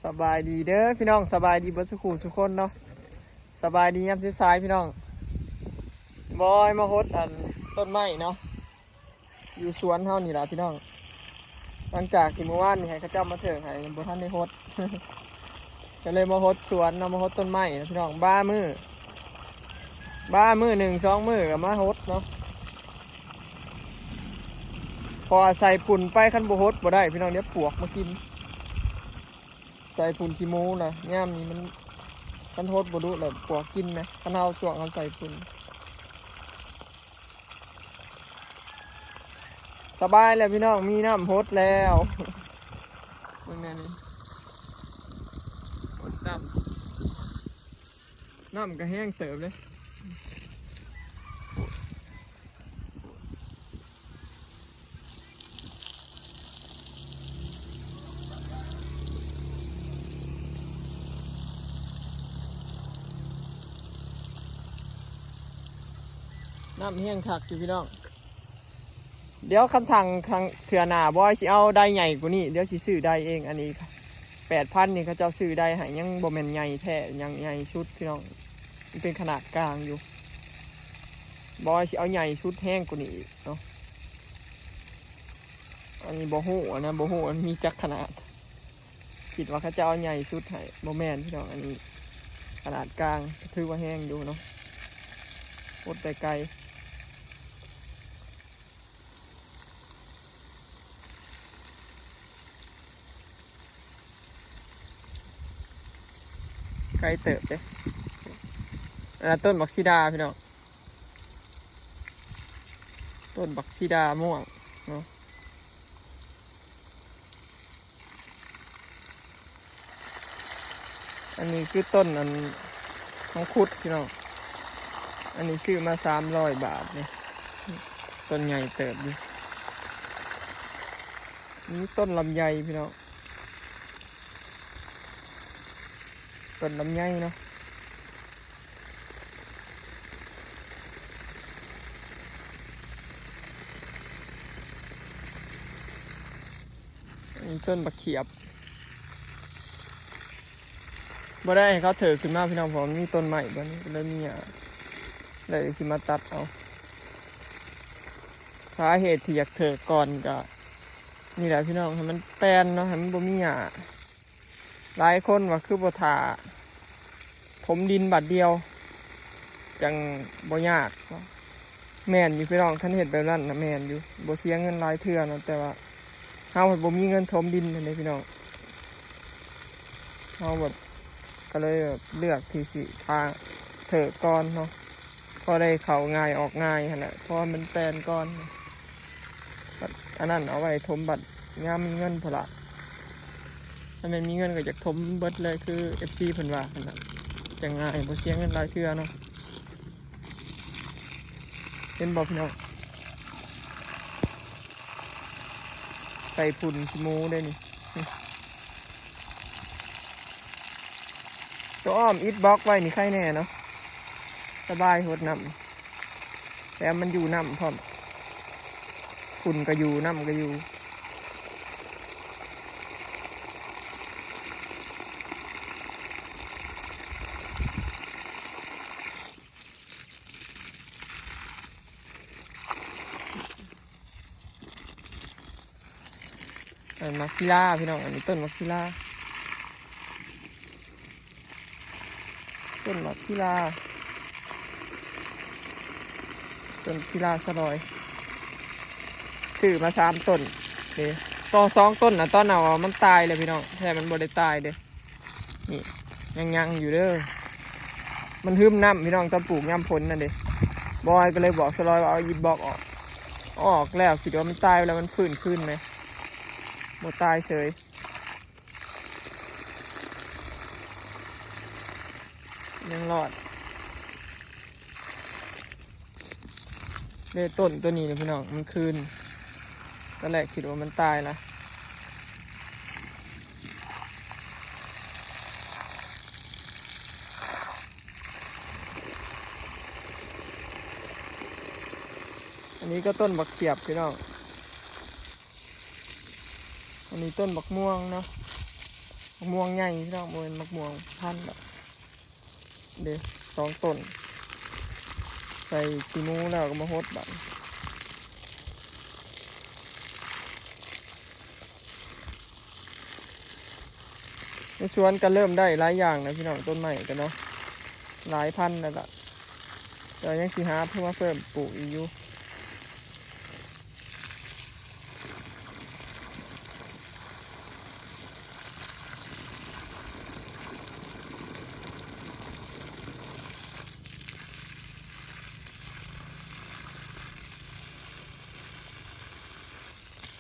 ສະບາຍດີເດີພີ່ນ້ອງ ສະບາຍດີເບິດສູ່ຄູ່ສູ່ຄົນເນາະ ສະບາຍດີຍາມສາຍໆພີ່ນ້ອງ ບອຍມາຫົດອັນຕົ້ນໄມ້ເນາະ ຢູ່ສວນເຮົານີ້ລະພີ່ນ້ອງ ຫຼັງຈາກທີ່ມື້ວານນີ້ໃຫ້ເຂົາເຈົ້າມາເຖິກໃຫ້ ຍັງບໍ່ທັນໄດ້ຫົດ ກໍເລີຍມາຫົດສວນເນາະ ມາຫົດຕົ້ນໄມ້ນະພີ່ນ້ອງ ບາມື້ ບາມື້ໜຶ່ງສອງມື້ກໍມາຫົດເນາະ ເພາະວ່າໃສ່ຝຸ່ນໄປ ຄັນບໍ່ຫົດບໍ່ໄດ້ພີ່ນ້ອງ ດຽວປວກມາກິນ ໃສ່ຝຸ່ນຂີ້ໝູນະ ຍາມນີ້ມັນ ຄັນຫົດບໍ່ດຸແລ້ວປວກກິນນະ ຄັນເຮົາຊ່ວງເຮົາໃສ່ຝຸ່ນ ສະບາຍແລ້ວພີ່ນ້ອງ ມີນ້ຳຫົດແລ້ວ ເບິ່ງແນ່ນີ້ ຫົດນ້ຳ ນ້ຳກໍແຮງເຕີບເດ້ ນ້ຳແຮງຄັກຢູ່ພີ່ນ້ອງ ດຽວຄັນຖັງ ຄັ້ງເທື່ອໜ້າ ບອຍຊິເອົາໄດໃຫຍ່ກວ່ານີ້ ດຽວຊິຊື້ໄດເອງ ອັນນີ້ແປດພັນນີ້ ເຂົາເຈົ້າຊື້ໄດໃຫ້ ຍັງບໍ່ແມ່ນໃຫຍ່ແທ້ ຍັງໃຫຍ່ສຸດພີ່ນ້ອງ ມັນເປັນຂະໜາດກາງຢູ່ ບອຍຊິເອົາໃຫຍ່ສຸດແຮງກວ່ານີ້ອີກເນາະ ອັນນີ້ບໍ່ຮູ້ນະ ບໍ່ຮູ້ວ່າມັນມີຈັກຂະໜາດ ຄິດວ່າເຂົາເຈົ້າເອົາໃຫຍ່ສຸດໃຫ້ ບໍ່ແມ່ນພີ່ນ້ອງ ອັນນີ້ຂະໜາດກາງ ຖືວ່າແຮງຢູ່ເນາະ ຫົດໄດ້ໄກ ໄກເຕີບເດ້ ອັນນັ້ນຕົ້ນບັກສີດາພີ່ນ້ອງ ຕົ້ນບັກສີດາມ່ວງເນາະ ອັນນີ້ຄືຕົ້ນອັນ ມັງຄຸດພີ່ນ້ອງ ອັນນີ້ຊື້ມາສາມຮ້ອຍບາດນີ້ ຕົ້ນໃຫຍ່ເຕີບຢູ່ ນີ້ຕົ້ນລຳໄຍພີ່ນ້ອງ ຕົ້ນລຳໄຍເນາະ ອັນນີ້ຕົ້ນບັກຂຽບ ບໍ່ໄດ້ໃຫ້ເຂົາເທີກຂຶ້ນມາພີ່ນ້ອງ ເພາະມັນມີຕົ້ນໄມ້ບ່ອນນີ້ ກໍເລີຍມີຫຍ້າ ເລີຍຊິມາຕັດເອົາ ສາເຫດທີ່ຢາກເທີກກ່ອນກໍນີ້ແຫຼະພີ່ນ້ອງ ໃຫ້ມັນແປນເນາະ ໃຫ້ມັນບໍ່ມີຫຍ້າ ຫຼາຍຄົນວ່າຄືບໍ່ຖ້າຖົມດິນບາດດຽວ ຈັ່ງບໍ່ຍາກ ແມ່ນຢູ່ພີ່ນ້ອງ ຄັນເຮັດແບບນັ້ນນະແມ່ນຢູ່ ບໍ່ເສຍເງິນຫຼາຍເທື່ອເນາະ ແຕ່ວ່າເຮົາພັດບໍ່ມີເງິນຖົມດິນຫັ້ນເດ້ພີ່ນ້ອງ ເຮົາແບບ ກໍເລີຍແບບເລືອກທີ່ຊິຖ້າເທີກກ່ອນເນາະ ພໍໄດ້ເຂົ້າງ່າຍອອກງ່າຍຫັ້ນແຫຼະ ເພາະວ່າມັນແປນກ່ອນ ບັດອັນນັ້ນເອົາໄວ້ຖົມບັດຍາມມີເງິນພຸ້ນລະ ຄັນແມ່ນມີເງິນກໍຢາກຖົມເບິດເລີຍ ຄືເອັຟຊີເພິ່ນວ່າຫັ້ນນະ ຈັ່ງງ່າຍ ບໍ່ເສຍເງິນຫຼາຍເທື່ອເນາະ ເຫັນບໍ່ພີ່ນ້ອງ ໃສ່ຝຸ່ນຂີ້ໝູເດ້ນີ້ ໂຕອ້ອມອິດບລັອກໄວ້ນີ້ໄຄແນ່ເນາະ ສະບາຍຫົດນ້ຳ ແຖມມັນຢູ່ນ້ຳພ້ອມ ຝຸ່ນກໍຢູ່ ນ້ຳກໍຢູ່. ອັນໝາກສີລາພີ່ນ້ອງ ອັນນີ້ຕົ້ນໝາກສີລາ ຕົ້ນໝາກສີລາ ຕົ້ນສີລາສະລອຍ ຊື້ມາສາມຕົ້ນເດ້ ຕໍ່ສອງຕົ້ນນະ ຕອນເອົາມັນຕາຍແລ້ວພີ່ນ້ອງ ແທ້ມັນບໍ່ໄດ້ຕາຍເດ້. ນີ້ຍັງໆຢູ່ເດີ ມັນຫຶມນ້ຳພີ່ນ້ອງ ຕອນປູກຍາມຝົນນັ້ນເດ້ ບອຍກໍເລີຍບອກສະລອຍວ່າເອົາອິດບລັອກອອກ ອອກແລ້ວ ຄິດວ່າມັນຕາຍແລ້ວ ມັນຟື້ນຄືນເລີຍ ບໍ່ຕາຍເສີຍ ຍັງລອດ. ເດ້ຕົ້ນໂຕນີ້ນະພີ່ນ້ອງ ມັນຄືນ ຕອນແລກຄິດວ່າມັນຕາຍລະ ອັນນີ້ກໍຕົ້ນບັກຂຽບພີ່ນ້ອງ ອັນນີ້ຕົ້ນບັກມ່ວງເນາະ ໝາກມ່ວງໃຫຍ່ພີ່ນ້ອງ ບໍ່ແມ່ນໝາກມ່ວງພັນດອກ ເດ້ ສອງຕົ້ນ ໃສ່ຂີ້ໝູແລ້ວກໍມາຫົດບາດນີ້. ໃນສວນກໍເລີ່ມໄດ້ຫຼາຍຢ່າງແລ້ວພີ່ນ້ອງ ຕົ້ນໄມ້ກໍເນາະ ຫຼາຍພັນແລ້ວລະ ແຕ່ຍັງຊິຫາເພີ່ມມາເພີ່ມປູກອີກຢູ່.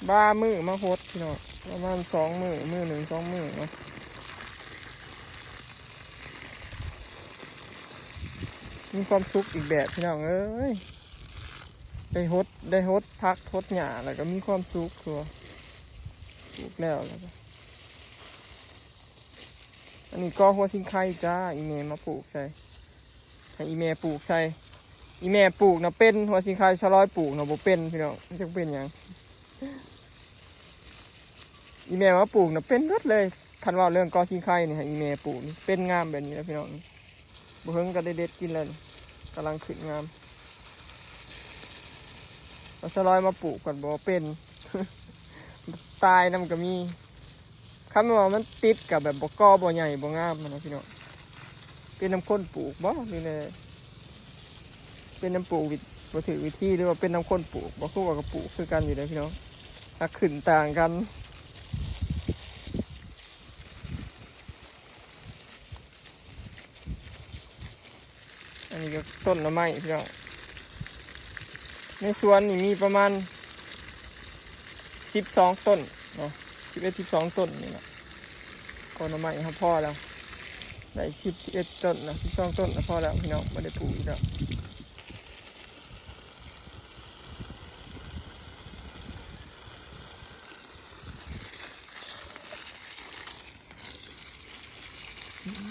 ບາມື້ມາຫົດພີ່ນ້ອງ ປະມານສອງມື້ ມື້ໜຶ່ງສອງມື້ເນາະ ມີຄວາມສຸກອີກແບບພີ່ນ້ອງເອີຍ ໄດ້ຫົດ ໄດ້ຫົດຜັກຫົດຫຍ້າ ແລ້ວກໍມີຄວາມສຸກ ຄືວ່າປູກແລ້ວ ແລ້ວກໍ ອັນນີ້ກໍຫົວສິງໄຄຈ້າ ອີ່ແມ່ມາປູກໃສ່ ໃຫ້ອີ່ແມ່ປູກໃສ່ ອີ່ແມ່ປູກນະເປັນ ຫົວສິງໄຄສາວລອຍປູກນະບໍ່ເປັນພີ່ນ້ອງ ມັນຈັກເປັນຫຍັງ ອີ່ແມ່ມາປູກນະເປັນເບິດເລີຍ. ຄັນເວົ້າເລື່ອງກໍສິງໄຄນີ້ ໃຫ້ອີ່ແມ່ປູກນີ້ເປັນງາມແບບນີ້ແຫຼະພີ່ນ້ອງ ບໍ່ເຫິງກໍໄດ້ເດັດກິນແລ້ວນີ້ ກຳລັງຂຶ້ນງາມ. ແລ້ວສາວລອຍມາປູກພັດບໍ່ເປັນ ຕາຍນຳກໍມີ. ຄັນວ່າມັນຕິດກໍແບບບໍ່ກໍບໍ່ໃຫຍ່ບໍ່ງາມຫັ້ນນະພີ່ນ້ອງ. ເປັນນຳຄົນປູກບໍ່ ຫຼືແນວໃດ? ເປັນນຳປູກວິ ບໍ່ຖືກວິທີ ຫຼືວ່າເປັນນຳຄົນປູກບໍ່? ຄືວ່າກໍປູກຄືກັນຢູ່ເດ້ພີ່ນ້ອງ ຫາກຂຶ້ນຕ່າງກັນ. ອັນນີ້ກໍຕົ້ນໜໍ່ໄມ້ພີ່ນ້ອງ ໃນສວນນີ້ມີປະມານສິບສອງຕົ້ນເນາະ ສິບເອັດ ສິບສອງຕົ້ນນີ້ແຫຼະ. ກໍໜໍ່ໄມ້ເຮົາພໍແລ້ວ ໄດ້ສິບ ສິບເອັດຕົ້ນເນາະ ສິບສອງຕົ້ນກໍພໍແລ້ວພີ່ນ້ອງ ບໍ່ໄດ້ປູກອີກແລ້ວ.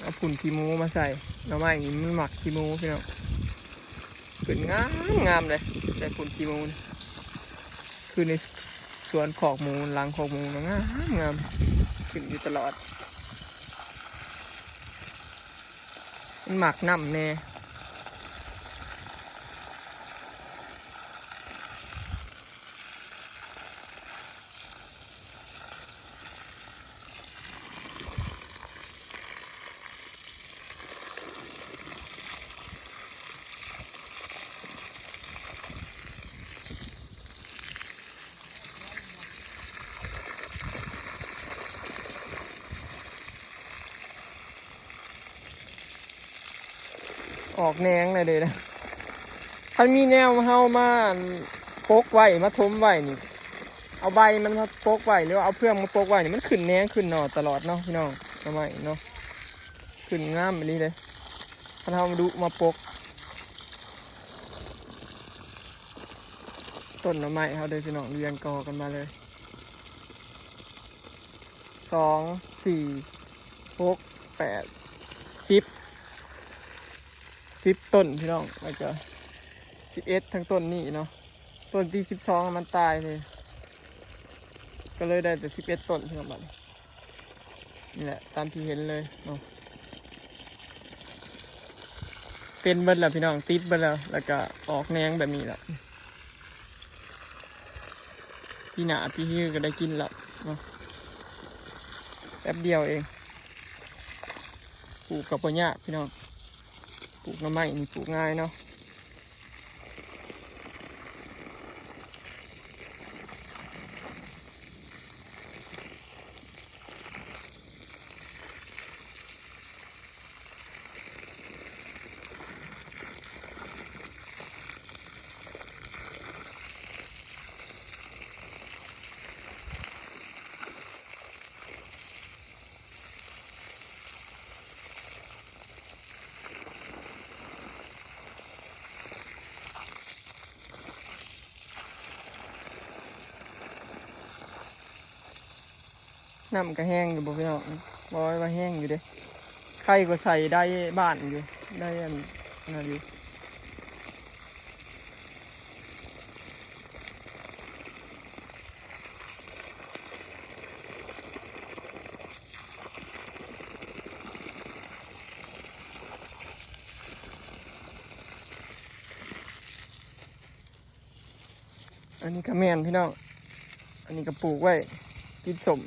ເອົາຝຸ່ນຂີ້ໝູມາໃສ່ ໜໍ່ໄມ້ນີ້ມັນມັກຂີ້ໝູພີ່ນ້ອງ ຂຶ້ນງາມໆເລີຍ ໃສ່ຝຸ່ນຂີ້ໝູນີ້ ຄືໃນສວນຄອກໝູ ຫຼັງຄອກໝູນະ ງາມໆ ຂຶ້ນຢູ່ຕະຫຼອດ. ມັນມັກນ້ຳແດ່. ອອກແໜງແລ້ວເດ້ນະ. ຄັນມີແນວເຮົາມາ ອັນ ປົກໄວ້ ມາຖົມໄວ້ນີ້ ເອົາໃບມັນມາປົກໄວ້ ຫຼືວ່າເອົາເຟືອງມາປົກໄວ້ນີ້ ມັນຂຶ້ນແໜງຂຶ້ນໜໍ່ຕະຫຼອດເນາະພີ່ນ້ອງ. ໜໍ່ໄມ້ເນາະ ຂຶ້ນງາມອີ່ຫຼີເດ້ ຄັນເຮົາດຸມາປົກ. ຕົ້ນໜໍ່ໄມ້ເຮົາເດີພີ່ນ້ອງ ລຽງກໍກັນມາເລີຍ ສອງ ສີ່ ຫົກ ແປດ ສິບ ສິບຕົ້ນພີ່ນ້ອງ ແລ້ວກໍສິບເອັດ ທັງຕົ້ນນີ້ເນາະ. ຕົ້ນທີສິບສອງມັນຕາຍເລີຍ ກໍເລີຍໄດ້ແຕ່ສິບເອັດຕົ້ນພີ່ນ້ອງ. ບັດນີ້ ນີ້ແຫຼະ ຕາມທີ່ເຫັນເລີຍເນາະ ເປັນເບິດແລ້ວພີ່ນ້ອງ ຕິດເບິດແລ້ວ ແລ້ວກະອອກແໜງແບບນີ້ແຫຼະ. ປີໜ້າປີຮືກໍໄດ້ກິນແລ້ວເນາະ ແປັບດຽວເອງ. ປູກກໍບໍ່ຍາກພີ່ນ້ອງ ປູກໜໍ່ໄມ້ນີ້ປູກງ່າຍເນາະ. ນ້ຳກໍແຮງຢູ່ບໍ່ພີ່ນ້ອງ? ບໍ່ວ່າແຮງຢູ່ເດ້ ໄຄກວ່າໃສ່ໄດ້ບ້ານຢູ່ ໄດ້ອັນນັ້ນຢູ່. ອັນນີ້ກໍແມ່ນພີ່ນ້ອງ ອັນນີ້ກໍປູກໄວ້ກິນສົ້ມ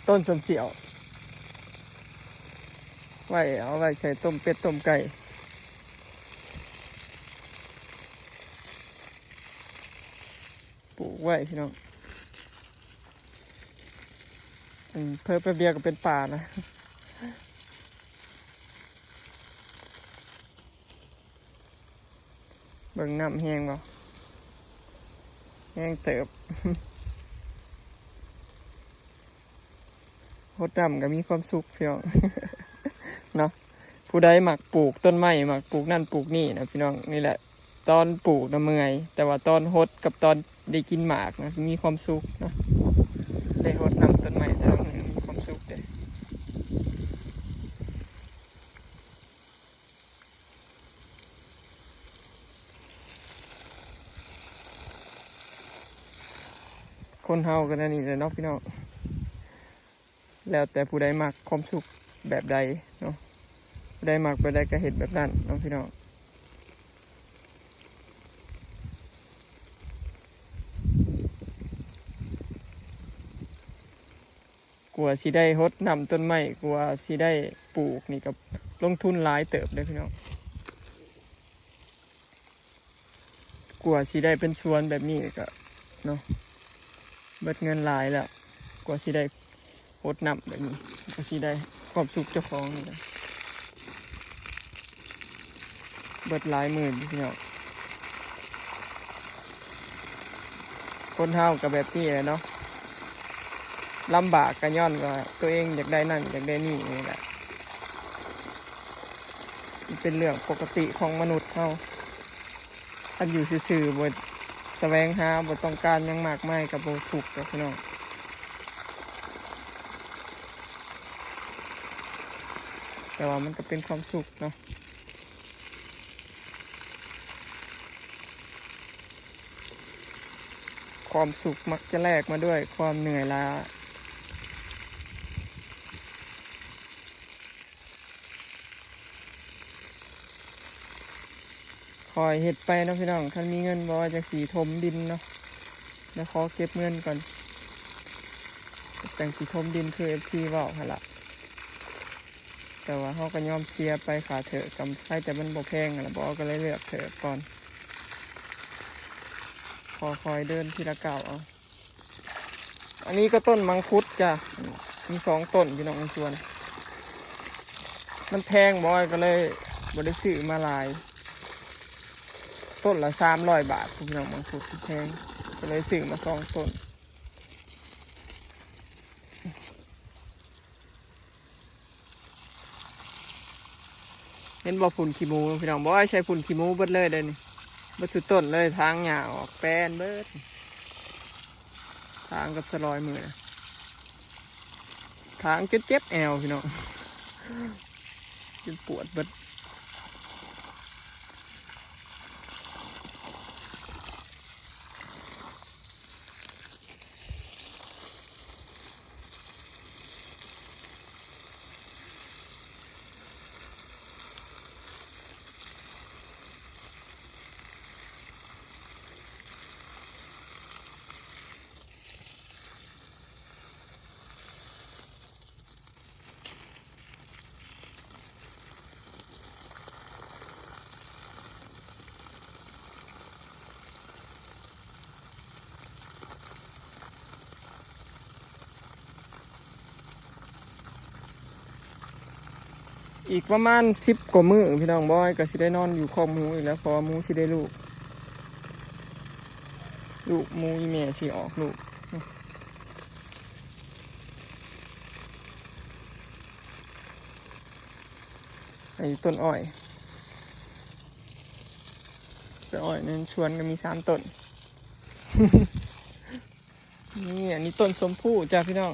ຕົ້ນສົ້ມສ່ຽວ ໄວ້ ເອົາໄວ້ໃສ່ຕົ້ມເປັດຕົ້ມໄກ່ ປູກໄວ້ພີ່ນ້ອງ ອືມ ເພີແປັບດຽວກໍເປັນປ່ານະ. ເບິ່ງນ້ຳແຮງບໍ່? ແຮງເຕີບ ຫົດນ້ຳກໍມີຄວາມສຸກພີ່ນ້ອງເນາະ. ຜູ້ໃດມັກປູກຕົ້ນໄມ້ ມັກປູກນັ້ນປູກນີ້ນະພີ່ນ້ອງ ນີ້ແຫຼະ ຕອນປູກນະເມື່ອຍ ແຕ່ວ່າຕອນຫົດກັບຕອນໄດ້ກິນໝາກນະ ມີຄວາມສຸກເນາະ. ໄດ້ຫົດນ້ຳຕົ້ນໄມ້ແຕ່ລະມື້ ມີຄວາມສຸກເດ້. ຄົນເຮົາກໍແນວນີ້ແຫຼະເນາະພີ່ນ້ອງ ແລ້ວແຕ່ຜູ້ໃດມັກຄວາມສຸກແບບໃດເນາະ ຜູ້ໃດມັກແບບໃດກໍເຮັດແບບນັ້ນເນາະພີ່ນ້ອງ. ກວ່າຊິໄດ້ຫົດນ້ຳຕົ້ນໄມ້ ກວ່າຊິໄດ້ປູກນີ້ກໍລົງທຶນຫຼາຍເຕີບເດ້ພີ່ນ້ອງ. ກວ່າຊິໄດ້ເປັນສວນແບບນີ້ກໍເນາະ ເບິດເງິນຫຼາຍແລ້ວ ກວ່າຊິໄດ້ຫົດນ້ຳແບບນີ້ ກວ່າຊິໄດ້ຄວາມສຸກເຈົ້າຂອງນີ້ນະ. ເບິດຫຼາຍໝື່ນພີ່ນ້ອງ. ຄົນເຮົາກໍແບບນີ້ແຫຼະເນາະ ລຳບາກກໍຍ້ອນວ່າຕົວເອງຢາກໄດ້ນັ້ນຢາກໄດ້ນີ້ນີ້ແຫຼະ ມັນເປັນເລື່ອງປົກກະຕິຂອງມະນຸດເຮົາ. ຄັນຢູ່ຊື່ໆ ບໍ່ສະແຫວງຫາ ບໍ່ຕ້ອງການຫຍັງມາກມາຍ ກໍບໍ່ທຸກດອກພີ່ນ້ອງ ແຕ່ວ່າມັນກໍເປັນຄວາມສຸກເນາະ. ຄວາມສຸກມັກຈະແລກມາດ້ວຍຄວາມເໜື່ອຍລ້າ. ຄ່ອຍເຮັດໄປເນາະພີ່ນ້ອງ ຄັນມີເງິນບໍ່ວ່າຈັກຊິຖົມດິນເນາະ ແລ້ວຂໍເກັບເງິນກ່ອນ ຈັ່ງຊິຖົມດິນຄືເອັຟຊີເວົ້າຫັ້ນລະ. ແຕ່ວ່າເຮົາກໍຍອມເສຍໄປຄ່າເທີກ ກໍໃຄແຕ່ມັນບໍ່ແພງຫັ້ນລະ ບໍ່ກໍເລີຍເລືອກເທີກກ່ອນ ຄ່ອຍໆເດີນທີລະກ້າວເອົາ. ອັນນີ້ກໍຕົ້ນມັງຄຸດຈ້ະ ມີສອງຕົ້ນພີ່ນ້ອງໃນສວນ ມັນແພງບໍ່ ກໍເລີຍບໍ່ໄດ້ຊື້ມາຫຼາຍ ຕົ້ນລະສາມຮ້ອຍບາດພີ່ນ້ອງ ມັງຄຸດແພງ ກໍເລີຍຊື້ມາສອງຕົ້ນ. ເຫັນບໍ່ ຝຸ່ນຂີ້ໝູພີ່ນ້ອງ ບໍ່ໃສ່ຝຸ່ນຂີ້ໝູເບິດເລີຍເດ້ນີ້ ເບິດສຸດຕົ້ນເລີຍ ຖາງຫຍ້າອອກແປນເບິດ ຖາງກັບສະລອຍມື້ນະ ຖາງຈົນເຈັບແອວພີ່ນ້ອງ ຈົນປວດເບິດ. ອີກປະມານສິບກວ່າມື້ ພີ່ນ້ອງ ບອຍກໍຊິໄດ້ນອນຢູ່ຄອກໝູອີກແລ້ວ ເພາະວ່າໝູຊິໄດ້ລູກ ລູກໝູອີ່ແມ່ຊິອອກລູກ. ອັນນີ້ຕົ້ນອ້ອຍ ຕົ້ນອ້ອຍໃນສວນກໍມີສາມຕົ້ນ ນີ້ ອັນນີ້ຕົ້ນຊົມພູ້ຈ້າພີ່ນ້ອງ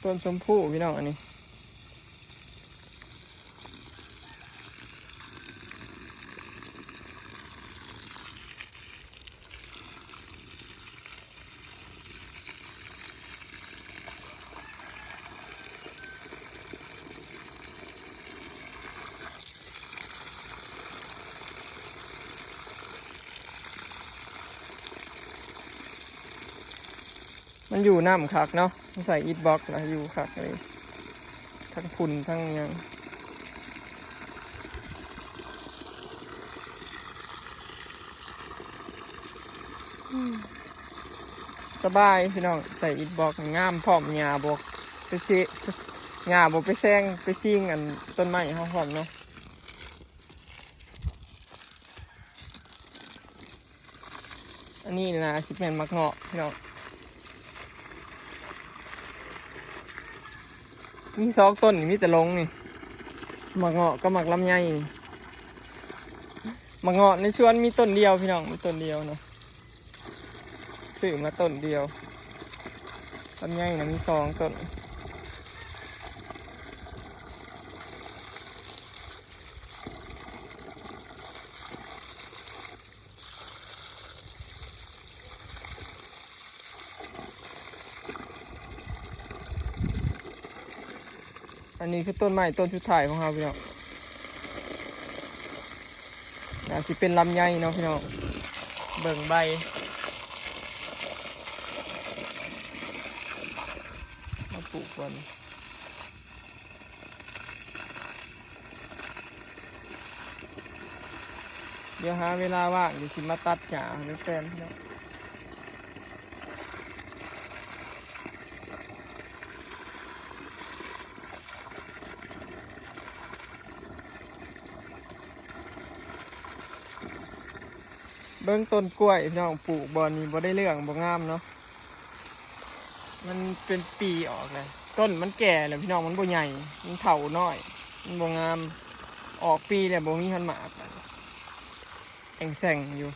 ຕົ້ນຊົມພູ້ພີ່ນ້ອງ ອັນນີ້. ເ ມັນຢູ່ນ້ຳຄັກເນາະ ມັນໃສ່ອິດບລັອກລະຢູ່ຄັກເລີຍ ທັງຝຸ່ນທັງຫຍັງ ສະບາຍພີ່ນ້ອງ ໃສ່ອິດບລັອກງາມ ພ້ອມຫຍ້າບໍ່ໄປເຊະ ຫຍ້າບໍ່ໄປແຊງໄປຊິງອັນຕົ້ນໄມ້ເຮົາພ້ອມເນາະ. ອັນນີ້ນະຊິແມ່ນໝາກເງາະພີ່ນ້ອງ ມີສອງຕົ້ນນີ້ ມີແຕ່ຫຼົງນີ້ ໝາກເງາະກັບໝາກລຳໄຍນີ້ ໝາກເງາະໃນສວນມີຕົ້ນດຽວພີ່ນ້ອງ ມີຕົ້ນດຽວເນາະ ຊື້ມາຕົ້ນດຽວ ລຳໄຍນະມີສອງຕົ້ນ. ອັນນີ້ຄືຕົ້ນໄມ້ຕົ້ນສຸດທ້າຍຂອງເຮົາພີ່ນ້ອງ ໜ້າຊິເປັນລຳໄຍເນາະພີ່ນ້ອງ ເບິ່ງໃບ ມາປູກກ່ອນ. ດຽວຫາເວລາວ່າງ ດຽວຊິມາຕັດຫຍ້າໃຫ້ແປນເນາະ ເບິ່ງຕົ້ນກ້ວຍພີ່ນ້ອງ ປູກບ່ອນນີ້ບໍ່ໄດ້ເລື່ອງ ບໍ່ງາມເນາະ. ມັນເປັນປີອອກແລ້ວ ຕົ້ນມັນແກ່ແລ້ວພີ່ນ້ອງ ມັນບໍ່ໃຫຍ່ ມັນເຖົ້ານ້ອຍ ມັນບໍ່ງາມ ອອກປີແລ້ວບໍ່ມີຮອດໝາກ ແອງແຊງຢູ່.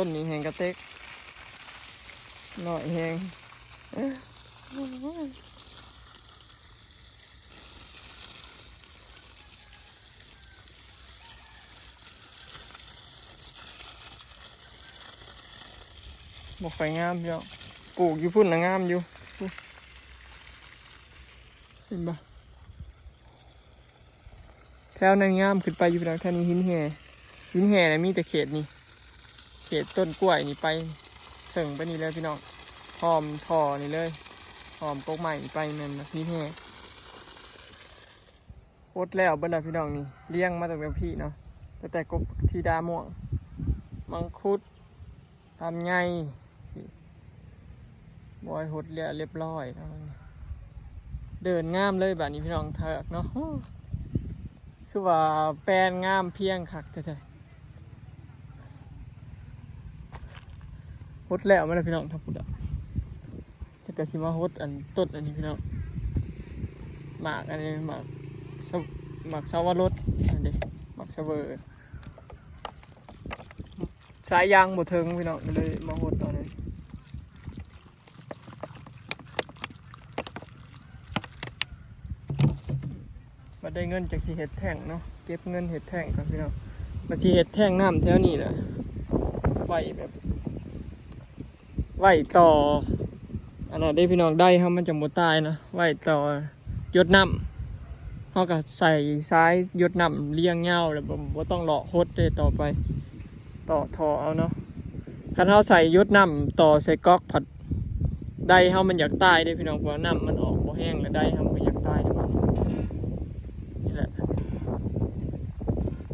ຕົ້ນນີ້ແຮງກະເຕັກ ນ້ອຍແຮງ ບໍ່ຄ່ອຍງາມພີ່ນ້ອງ ປູກຢູ່ພຸ້ນນະງາມຢູ່ ເຫັນບໍ່? ແຖວນັ້ນງາມຂຶ້ນໄປຢູ່ພີ່ນ້ອງ ແຖວນີ້ຫີນແຮ່ ຫີນແຮ່ນະມີແຕ່ເຂດນີ້ ເຂດຕົ້ນກ້ວຍນີ້ໄປ ເຊິ່ງໄປນີ້ເລີຍພີ່ນ້ອງ ອ້ອມທໍ່ນີ້ເລີຍ ອ້ອມກົກໄມ້ນີ້ໄປແມ່ນຫີນແຮ່. ຫົດແລ້ວເບິດແລ້ວພີ່ນ້ອງນີ້ ລຽງມາຕັ້ງແຕ່ພີ້ເນາະ ຕັ້ງແຕ່ກົກສີດາມ່ວງ ມັງຄຸດ ລຳໄຍ ບອຍຫົດແລ້ວລຽບຮ້ອຍເນາະ ເດີນງາມເລີຍບາດນີ້ພີ່ນ້ອງ ເທືອກເນາະ ໂອ້ ຄືວ່າແປນງາມພຽງຄັກແທ້ໆ ຫົດແລ້ວມາແລ້ວພີ່ນ້ອງ ທາງພຸ້ນ ແລ້ວກໍຊິມາຫົດອັນຕົ້ນອັນນີ້ພີ່ນ້ອງ ໝາກອັນນີ້ ໝາກສະ ໝາກສາວະລົດ ອັນນີ້ໝາກສະເຫວີ ສາຍຢາງບໍ່ເຖິງພີ່ນ້ອງ ກໍເລີຍມາຫົດເອົານີ້ ບັດໄດ້ເງິນຈັ່ງຊິເຮັດແທ້ງເນາະ ເກັບເງິນເຮັດແທ້ງກ່ອນພີ່ນ້ອງ ບັດຊິເຮັດແທ້ງນ້ຳແຖວນີ້ແຫຼະ ໄວ້ແບບ ໄວ້ຕໍ່ ອັນນັ້ນເດ້ພີ່ນ້ອງ ໄດເຮົາມັນຈັ່ງບໍ່ຕາຍນະ ໄວ້ຕໍ່ຢົດນ້ຳ ເຮົາກໍໃສ່ສາຍຢົດນ້ຳລຽງຍາວ ແລ້ວບໍ່ ບໍ່ຕ້ອງເລາະຫົດເດ້ຕໍ່ໄປ ຕໍ່ທໍ່ເອົາເນາະ ຄັນເຮົາໃສ່ຢົດນ້ຳຕໍ່ໃສ່ກອກພັດ ໄດເຮົາມັນຢາກຕາຍເດ້ພີ່ນ້ອງ ເພາະວ່ານ້ຳມັນອອກບໍ່ແຮງ ແລ້ວໄດເຮົາມັນກໍຢາກຕາຍເດ້ ນີ້ແຫຼະ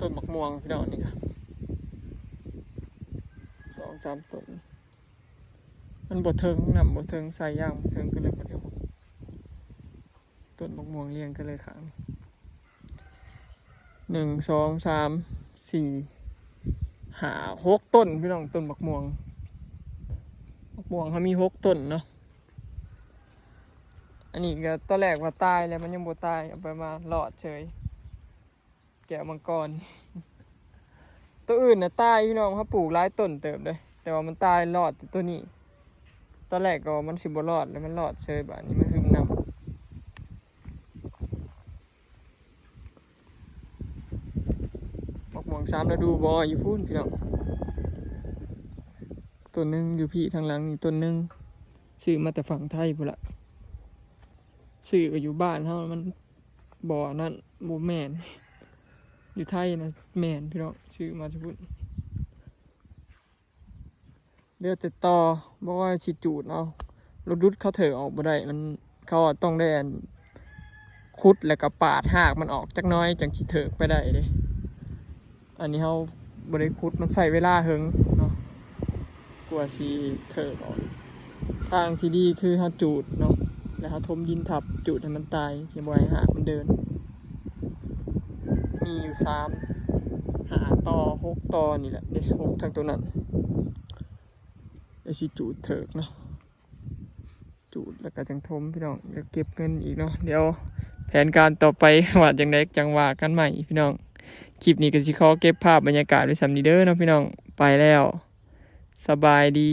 ຕົ້ນໝາກມ່ວງພີ່ນ້ອງ ນີ້ກໍສອງສາມຕົ້ນ ມັນບໍ່ເຖິງ ນ້ຳບໍ່ເຖິງ ສາຍຢາງບໍ່ເຖິງ ກໍເລີຍບໍ່ໄດ້ຫົດ ຕົ້ນໝາກມ່ວງລຽງກັນເລີຍຂ້າງນີ້ ໜຶ່ງ ສອງ ສາມ ສີ່ ຫ້າ ຫົກຕົ້ນພີ່ນ້ອງ ຕົ້ນໝາກມ່ວງ ໝາກມ່ວງເຮົາມີຫົກຕົ້ນເນາະ ອັນນີ້ກໍຕອນແລກວ່າຕາຍແລ້ວ ມັນຍັງບໍ່ຕາຍ ເອົາໄປມາລອດເສີຍ ແກ້ວມັງກອນ ໂຕອື່ນນະຕາຍພີ່ນ້ອງ ເຮົາປູກຫຼາຍຕົ້ນເຕີບເດ້ ແຕ່ວ່າມັນຕາຍລອດແຕ່ໂຕນີ້ ຕອນແລກກໍວ່າມັນຊິບໍ່ລອດ ແລ້ວມັນລອດເສີຍ ບາດນີ້ມາຫຶມນ້ຳ ໝາກມ່ວງສາມລະດູບໍ່ຢູ່ພຸ້ນພີ່ນ້ອງ ต้นหนึ่งอยู่พี้ทางหลังนี่ต้นหนึ่ง ซื้อมาแต่ฝั่งไทยพู้นละ ซื้อก็อยู่บ้านเฮามันบ่อันนั้น บ่แม่น อยู่ไทยนะแม่นพี่น้อง ซื้อมาจากพุ้น เหลือแต่ตอ บ่ว่าสิจูดเอา รถดุดเขาเถิกออกบ่ได้ มัน เขาอะต้องได้อัน ขุดแล้วก็ปาดฮากมันออกจักหน่อย จั่งสิเถิกไปได้เด้ อันนี้เฮาบ่ได้ขุด มันใช้เวลาเหิงเนาะ กว่าสิเถิกออก ทางที่ดีคือเฮาจูดเนาะ แล้วเฮาถมดินทับ จูดให้มันตาย สิบ่ให้ฮากมันเดิน มีอยู่สาม ห้าตอ หกตอนี่แหละเด้ หก ทั้งตัวนั้น แล้วสิจูดเถิกเนาะ จูดแล้วก็จั่งถมพี่น้อง แล้วเก็บเงินอีกเนาะ เดี๋ยวแผนการต่อไป ว่าจั่งใดจั่งว่ากันใหม่พี่น้อง คลิปนี้ก็สิขอเก็บภาพบรรยากาศไว้ส่ำนี้เด้อเนาะพี่น้อง ไปแล้ว สบายดี